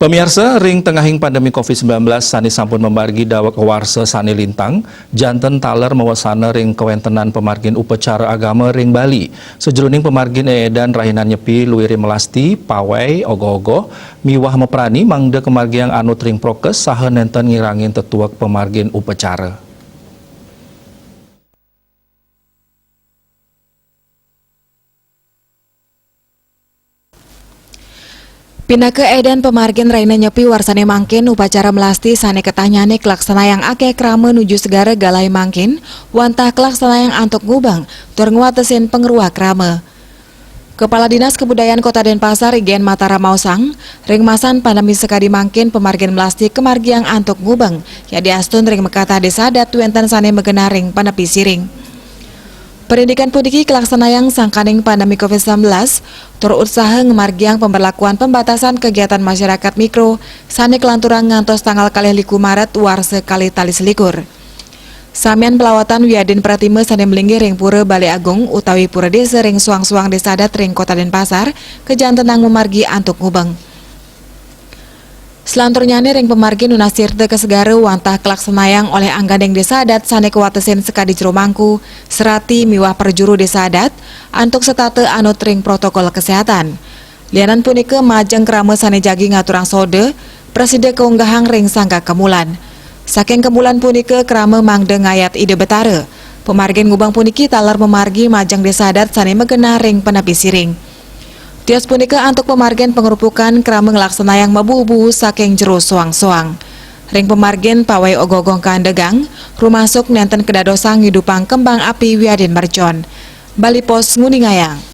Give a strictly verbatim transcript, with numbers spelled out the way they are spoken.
Pamiarsa, ring tengahing pandemi covid sembilan belas sane sampun mamargi daweg warsa sane lintang, janten taler mawasana ring kawentenan pamargin upacara agama ring Bali. Sajeroning pamargin eedan rahinan Nyepi, luire melasti, pawai, ogoh-ogoh, miwah maprani mangda kamargiang anut ring prokes saha nenten ngirangin tetuek pamargin upacara. Pinaka eedan pamargin rahina Nyepi warsane mangkin, upacara melasti sane ketahnyane kalaksanayang akeh krama nuju segara galahe mangkin, wantah kalaksanayang antuk ngubeng tur ngwatesin pangruah krama. Kepala Dinas Kebudayaan Kota Denpasar, Igen Mataram maosang, ring masan pandemi sakadi mangkin pamargin melasti kamargiang antuk ngubeng, yadiastun ring makatah desa adat wenten sane magenah ring panepi siring. Parindikan puniki kalaksanayang sangkaning pandemi covid sembilan belas, tur utsaha ngamargiang pemberlakuan pembatasan kegiatan masyarakat mikro sane kalanturang ngantos tanggal kalih likur Maret warsa kalih tali selikur. Samian palawatan wiadin pratima sane malinggih ring Pura Bale Agung utawi Pura Desa ring suang-suang desa adat ring Kota Denpasar kajantenang mamargi antuk ngubeng. Selanturnyane ring pamargi nunas tirta ka segara wantah kalaksanayang olih angganing desa adat sane kawatesin sakadi jero mangku, serati miwah prajuru desa adat antuk setata anut ring protokol kesehatan. Lianan punika majeng krama sane jagi ngaturang soda, prasida kaunggahang ring Sangga Kemulan. Saking Kemulan punika krama mangda ngayat Ida Betara. Pamargin ngubeng puniki taler mamargi majeng desa adat sane magenah ring panepi siring. Tios punika antuk pamargin pangrupukan krama nglaksanayang mabuh-buh saking jero soang-soang. Ring pamargin pawai ogoh-ogoh kaandegang, rumasuk nenten kadadosang ngidupang kembang api wiadin mercon. Bali Post nguningayang.